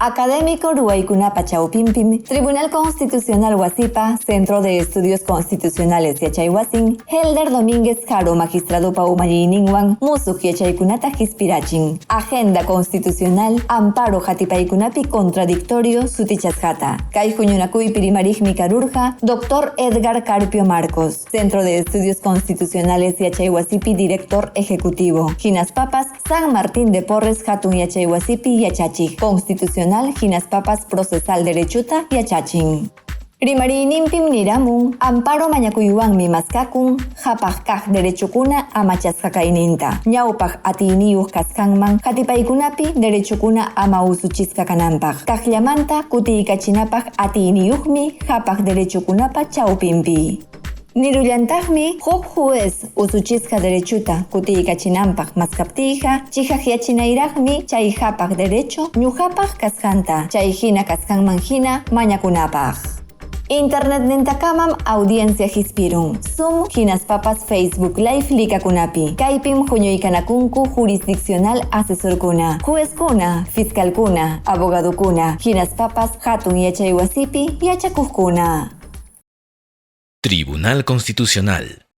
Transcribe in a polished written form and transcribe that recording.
Académico ruwaykunapa chawpinpim, Tribunal Constitucional wasipa, Centro de Estudios Constitucionales yachaywasin, Helder Domínguez Haro magistradopa umalliyninwan musuq yachaykunata qispirachin. Agenda Constitucional, amparo hatipaykunapi contradictorio sutichasqata. Kay huñunakuypi rimariqmi karurqa Dr. Edgar Carpio Marcos, Centro de Estudios Constitucionales yachaywasipi director ejecutivo. Hinaspapas San Martín de Porres hatun yachaywasipi yachachiq, Constitucional hinaspapas Procesal Derechuta yachachin. Rimariyninpim niramun, amparo mañakuywanmi maskakun qhapaq kaq derechokuna amachasqa kayninta, ñawpaq atiyniyuq kasqanman hatipaykunapi derechokuna ama usuchisqa kananpaq, kaqllamanta kutiykachinapaq atiyniyuqmi qhapaq derechokunapa chawpinpi. Nirullantaqmi huk juez usuchisqa derechuta kutiykachinanpaq maskaptiyqa chihaqyachinayraqmi chay qhapaq derecho ñuqapaq kasqanta, chay hina kasqanman hina mañakunapaq. Internetnintakamam audiencia qispirun, Zoom hinaspapas Facebook Live likakunapi. Kaypim huñuykanakunku jurisdiccional asesorkuna, juezkuna, fiscalkuna, abogadokuna, hinaspapas hatun yachaywasipi yachakuqkuna. Tribunal Constitucional.